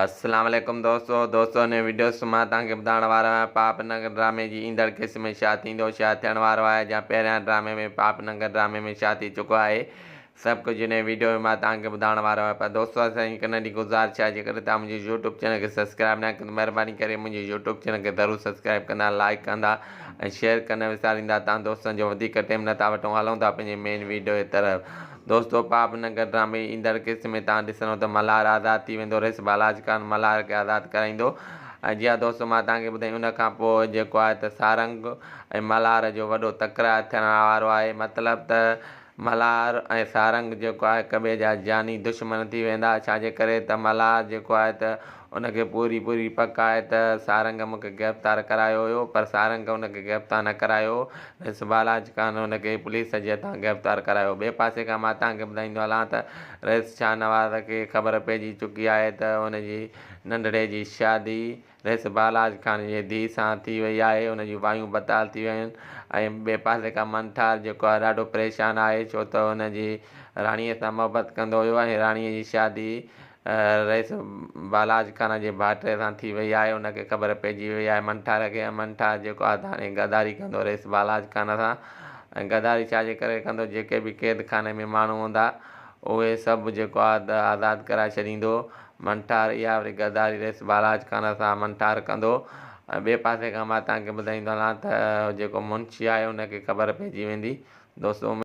السلام عليڪم دوستو دوستو هن وڊيوس مان توهان کي ٻڌائڻ وارو آهيان پاپ ننگر ڊرامي جي ايندڙ قسط ۾ ڇا ٿيندو ڇا ٿيڻ وارو آهي جا پهريان ڊرامي ۾ پاپ ننگر ڊرامي ۾ ڇا ٿي چڪو آهي سڀ ڪجهه هن وڊيو ۾ مان توهان کي ٻڌائڻ وارو آهيان پر دوستو اسان جي هڪ ننڍي گذارش آهي جيڪڏهن توهان منهنجي يوٽيوب چينل کي سبسڪرائب نه ڪيو مهرباني ڪري منهنجي يوٽيوب چينل کي ضرور سبسڪرائب ڪندا لائڪ ڪندا ۽ شيئر ڪرڻ وساريندا تان دوستن جو وڌيڪ ٽيم نٿا وٺون هلون ٿا پنهنجي مين وڊيو جي طرف دوستو پاپ نگر ڊرامي جي ايندڙ قسط ۾ توهان ڏسندو ته ملهار آزاد ٿي ويندو رئيس بالاچ خان ملهار کي آزاد ڪرائيندو ۽ جي ها دوستو مان توهان کي ٻڌايان ان کان پوء جيڪو آهي ته سارنگ ۽ ملهار جو وڏو تڪرار ٿيڻ وارو آهي مطلب ته ملهار ۽ سارنگ جيڪو آهي هڪ ٻئي جا جاني دشمن ٿي ويندا ڇا جي ڪري ته ملهار جيڪو آهي ته ان کي پوري پوري پڪ آهي ته سارنگ مون کي گرفتار ڪرايو هيو پر سارنگ ان کي گرفتار نه ڪرايو هو رئيس بالاچ خان ان کي پوليس جي هٿان گرفتار ڪرايو. ٻئي پاسي کان مان توهان کي ٻڌائيندو هلان ته رئيس شاهنواز کي خبر پئجي چڪي آهي ته ان جي ننڍڙي جي شادي رئيس بالاچ خان جي ڌيء سان ٿي وئي آهي ان جون وايون بتال ٿي ويون آهن ۽ ٻئي پاسي کان منٺار جيڪو آهي ڏاڍو پريشان آهي ڇو ته ان جي راڻيء سان محبت ڪندو هيو ۽ راڻيء جي شادي رئيس بالاچ خان جي ڀائٽي سان ٿي وئي آهي ان کي خبر پئجي وئي آهي منٺار کي ۽ منٺار جيڪو آهي ته هاڻي غداري ڪندو رئيس بالاچ خان سان ۽ غداري ڇا جي ڪري ڪندو جيڪي به قيد خاني ۾ ماڻهو هوندا اهي سڀ جيڪو آهي ته آزاد ڪرائي ڇڏيندو منٺار اها وري غداري رئيس بالاچ خان سان منٺار ڪندو ۽ ٻئي پاسي کان مان توهان کي ٻڌائيندو هلان ته جيڪو منشي آهي ان کي خبر پئجي ويندي دوستو.